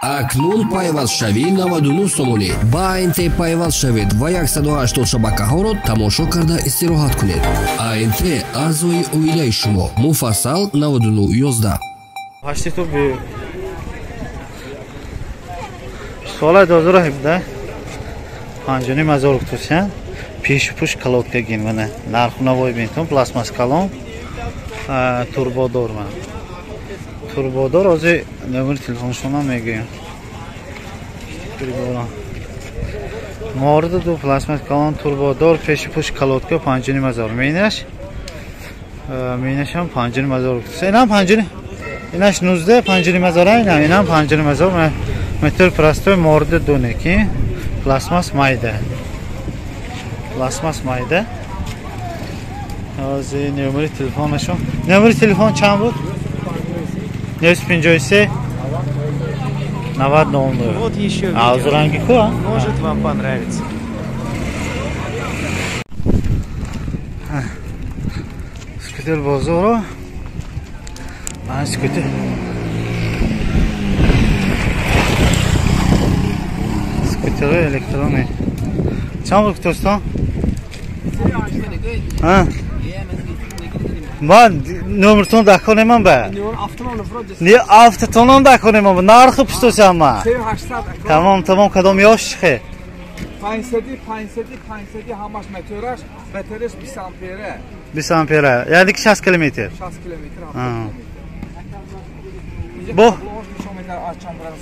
Акнун пайвастшавӣ 99 сомонӣ. Ба АНТ пайваст шавед ва 180 шабакаҳоро тамошо карда истироҳат кунед. АНТ аъзои оилаи шумо. Муфассал 9911. Ҳашти ту би сола 2017 5.5 ҳазор гуфтусян. Пешу пуш колодка гин мана. Нарху навой бинтон пластмасс калон турбодор мана. Турбодор ҳозир номери телефоншонам мегӯям. Морда ду пластмасс калон турбодор пеши пуш колодка 5.5 ҳазор. Менаш менашам 5.5 ҳазор. Инам 5.5 инаш 19 5.5 ҳазор инам 5.5 ҳазор. Метр простой морда ду неки пластмасс майда. Пластмасс майда. Ҳозир номери телефонашон. Номери телефон чанд буд? 953 90. Вот еще видео. Может вам понравится. Скутер бозоро. А скутер. Скутер электронный. Чанд буд достон? А? Ман номертон даконемам ба. Не автотонам даконемам. Нархи пустосам ма. Тамом, тамом кадом ёш чихе? 500 500 500 ҳамаш мотораш, батареяш 20 ампера. 20 ампера. Яъне ки 60 километр. 60 километр. Бо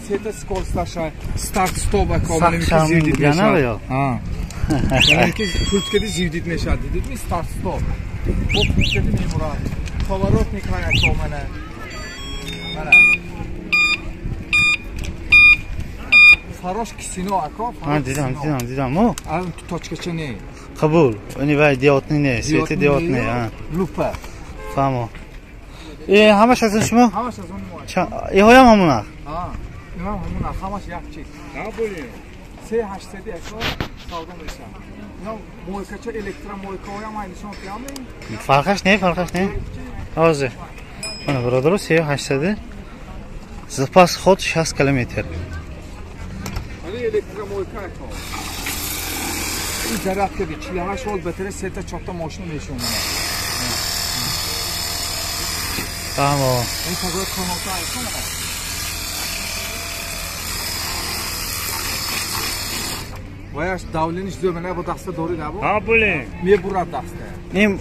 сета скоросташа, старт стоп акомани ки зивдид мешавад. Ҳа. Яъне ки пулткади зивдид мешавад. Дидед старт стоп. Бо пулткади мемурад. Поворотник ҳай акомана. Мана. Фарош кисино ако. Ҳа, дидам, дидам, дидам. О. Ан точкача не. Қабул. Ини вай диодный не, свети диодный, ҳа. Лупа. Фаҳмо. Э, ҳамаш аз шумо? Ҳамаш аз он мо. Иҳоям ҳамон ах? Ҳа. Инам ҳамон ах, ҳамаш як чиз. 3800 ако савдо мешавад. Инам мойкача электромойкаҳоям ай нишон диҳам. Фарқаш не, фарқаш не. Ҳозир. Мана бародаро 3800. Запас ход 60 километр. Электромойка ако. Ин зарядка 48 волт батарея сета чорта мошина мешавад. Фаҳмо. Ин пагои каналта айко мана. Ваяш давлениш зӯр мана бо даста дори набо? Ҳа, булин. Мебурад даста. Ин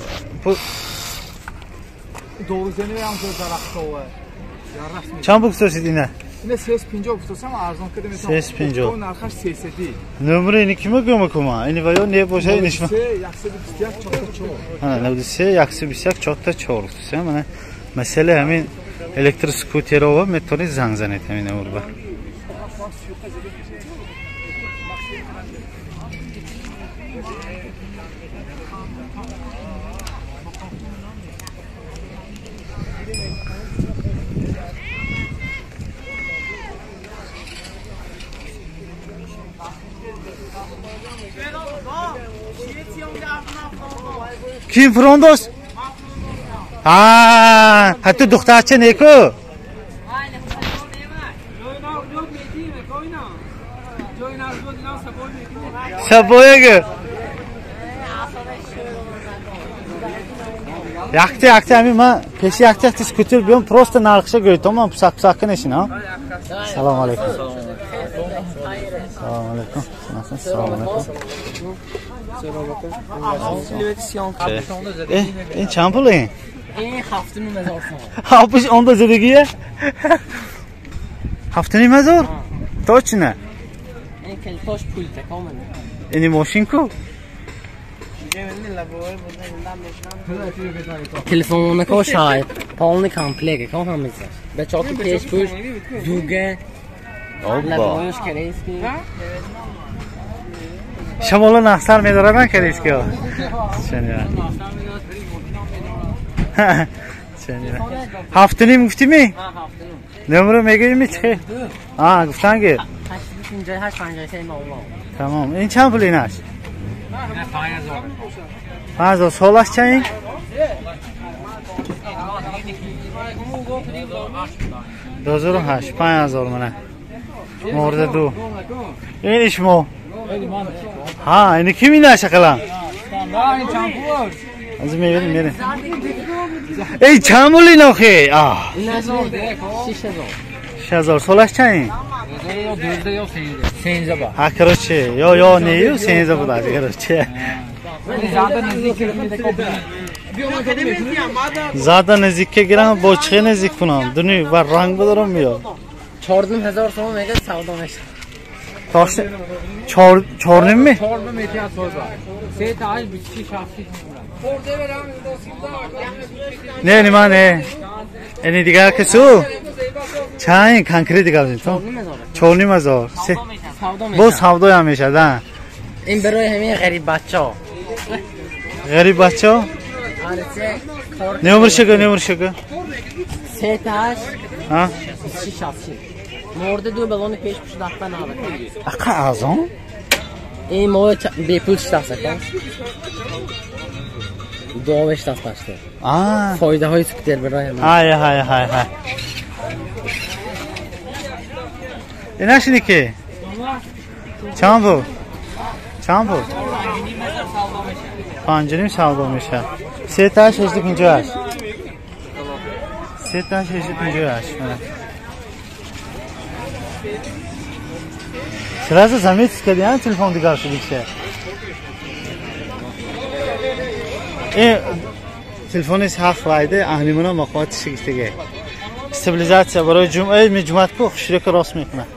Дорузани ҳам зӯр дарахтова. Чанд бугузоштед ина? Ина 350 гуфтасам арзон када метавонам. 350. Нархаш 300. Номери ини ки мегӯям кума? Ини ваё не боша ини шумо. 121 44. Ҳа, 93 121 44 гуфтасам. Мана масъала ҳамин электроскутерова метавонед занг занед ҳамин номерба. Ким фрондост? Ҳа, ҳатто духтарча неку? Сабоягу. Якта якта ҳамин ман пеши якта якта скутер биём просто нархша гӯйтом ман пусак пусакка нешинам. Салом алейкум. Салом алейкум. Салом алейкум. Ин чанд пул ин? Ин 7.5 ҳазор сом. Ҳапиш онда задагия? 7.5 ҳазор? Точно? Ин калитош пулта комил. Ини мошин ку? Телефонакош ҳай, полный комплект, ком ҳамиса. Бачаҳо пеш пуш, дуга, лабош корейский. Шамола нахсар медоранд корейскиҳо. 7.5 гуфтимӣ? Номеро мегӯимӣ чӣ? А, гуфтан ки. 858 53 99. Тамом. Ин чанд пул инаш? 5000. Солаш чанд ин? 2008 5000 мана. Морда ду. Ин ишмо. Ҳа, ини ки минаша қилам? Аз меверим, мерем. Эй, чанд пул ин охи? А. 6000. 6000. Солаш чанд ин? Ё 12 ё 13. 13 ба. Ҳа, короче, ё не, 13 буда, короче. Зада наздик гирам, бо чӣ наздик кунам? Дуни ва ранг бидорам меёд. 4500 сом мега савдо мешавад. Тошни 4 ми? 4 метр соза. 3 та 26 7 Не, не ман не. Ини дигар касу? Чанд конкрет дигар то? 4500. Бо савдо ҳам мешавад, а? Ин барои ҳамин ғариб бачаҳо. Ғариб бачаҳо? Номер шага, номер шага. 3 та 8. Ҳа? 26 7. Морда ду баллони пеш пушт дахта навад. Ақа арзон? Ин мо бепул шитаста кон. Дуо шитаста. А. Фоидаҳои скутер барои ҳамин. Ҳай ҳай ҳай ҳай. Инашини ки? Чанд пул? Чанд пул? 5.5 савдо мешавад. 3 та 658. 3 та 658. Сразу заметить, когда телефон дигар шудикше. Телефони ҳафт вайде аҳлимона мақомати шигифтаге. Стабилизатсия барои ҷумъа меҷумат ку хушрека рост мекунад.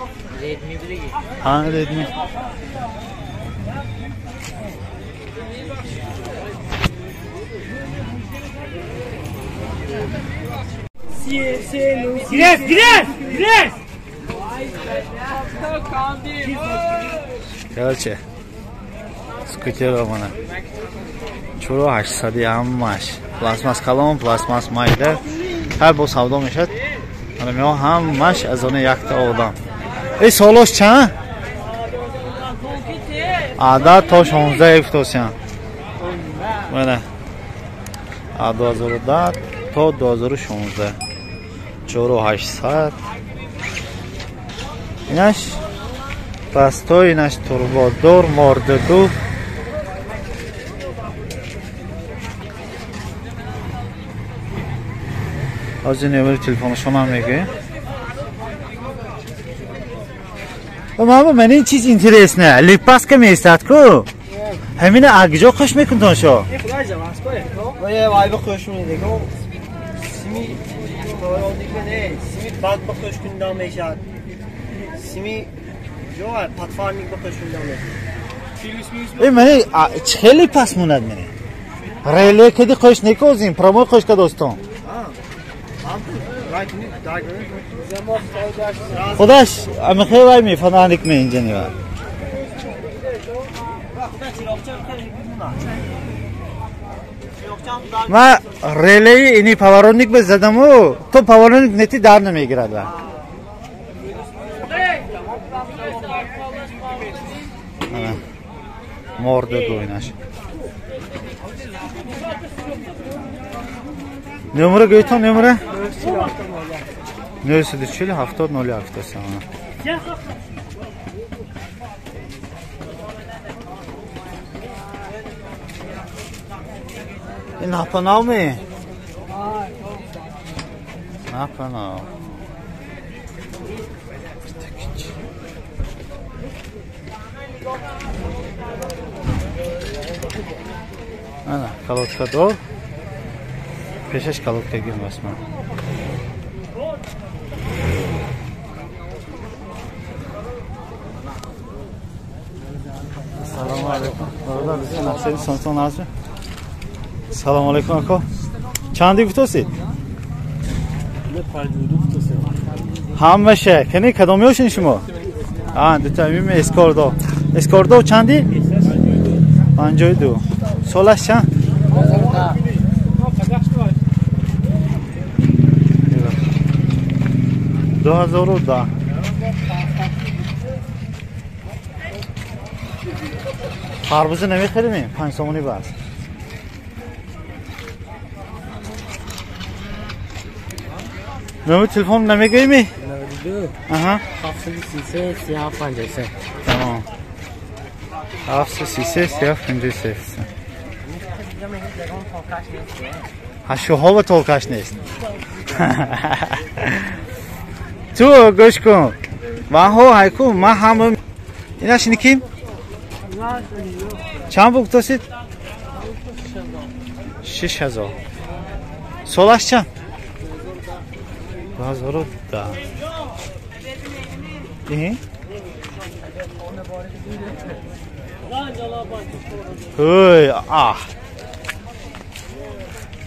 Ҳа, Redmi. Гиреф, гиреф, гиреф! Короче, скутер мана. 4800 ҳамаш. Пластмас калон, пластмас майда. Ҳар бо савдо мешавад. Ана мео ҳамаш аз он якта одам. Эй солош чанд? Адад то 16 гуфтосян. Мана. Аз 2010 то 2016. 4800. Инаш простой, инаш турбодор, мордаду. Ҳозир номери телефонашон ҳам мегӯем. Мама, ман ин чиз интересне. Липаска меистад ку? Ҳамина агҷо қош мекунтон шо? Вай ба қош мекунед. Сими сими бад ба қош кунда мешавад. Сими ҷо патфарник ба қош кунда мешавад. Э, мани хеле пас монад мани. Реле кеди қош некозим, промой қош ка достон. Худаш амихе вай мефананик ме инҷа нива. Ма релеи ини поворотник ба задаму, то поворотник нети дар намегирад ва. Морда ду инаш. Номера гӯйтон, номера? 940 70 01 гуфтасам. Ин напанав ме? Напанав. Ана, колодка дор. Пешаш колодка гирмас ман. Салому алейкум. Бародар, бисёр нақшаи сонтон ҳаст? Салому алейкум ако. Чанди гуфтосид? Ҳамаша. Кани кадомиёшин шумо? А, дута мим эскордо. Эскордо чанди? 52. Солаш чанд? 2010. Харбуза намехарем, 5 сомонӣ бас. Номер телефон намегӯӣ? 82 аҳа 733 3753. Тамом. 733 3753. Ҳашуҳо толкаш нест. Ту гӯш кун. Ваҳо ҳайку ман ҳама инаш никим? Чанд буд гуфтосид? 6000. Солаш чанд? 2010. Ин? Ҳой, аҳ.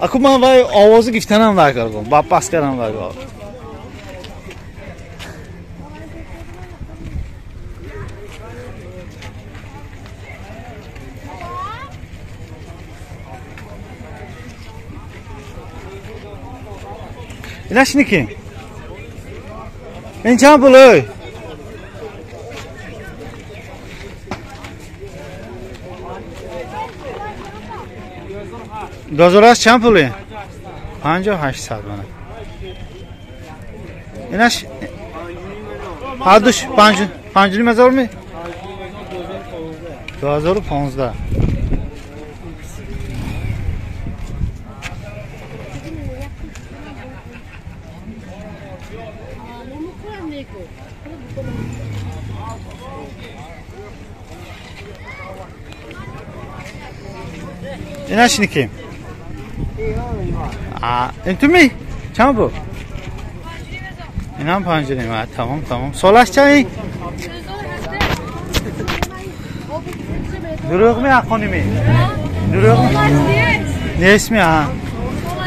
Аку ман вай овози гифтанам вай кардам, ба пас кардам вай. Инаш ники? Ин чанд пул ой? 2008 чанд пуле? 5800 мана. Инаш ҳардуш 5 ҳазор ми? 2015. Инаш ники? Ин ту ми? Чанд буд? Инам 5.5. Тамом, тамом. Солаш чанд? Дурӯғ ми ҳаққонӣ ми? Дурӯғ ми? Нест ми? Аҳа.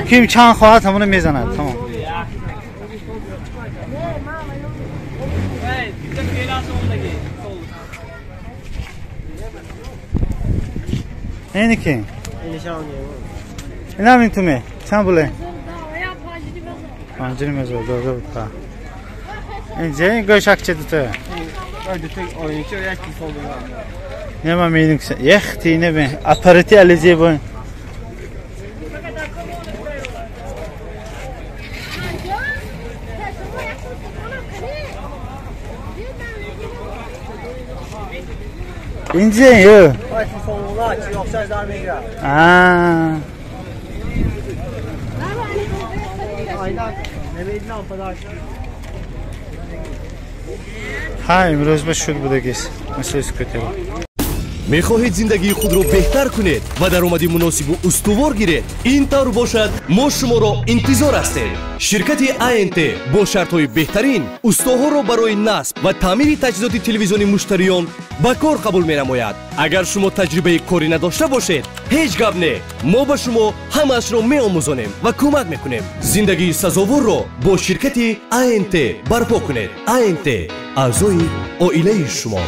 Ким чанд хоҳад ҳамоно мезанад. Тамом. Ини ки? Инам ин ту ми? Чанд пуле? 5.5 2010. Инҷа ин гӯшак че дуто? Не ман мебинам ки яхти не бин аппарати ализе бо. Инҷа ё. А. Ҳа, имрӯз ба шуд будагис мисли скутер. Мехоҳед зиндагии худро беҳтар кунед ва даромади муносибу устувор гиред? Ин тавр бошад, мо шуморо интизор ҳастем. Ширкати АНТ бо шартҳои беҳтарин устоҳоро барои насб ва таъмири таҷҳизоти телевизиони муштариён ба кор қабул менамояд. Агар шумо таҷрибаи корӣ надошта бошед, ҳеҷ гап не, мо ба шумо ҳамаашро меомӯзонем ва кӯмак мекунем. Зиндагии сазоворро бо ширкати АНТ барпо кунед. АНТ аъзои оилаи шумо.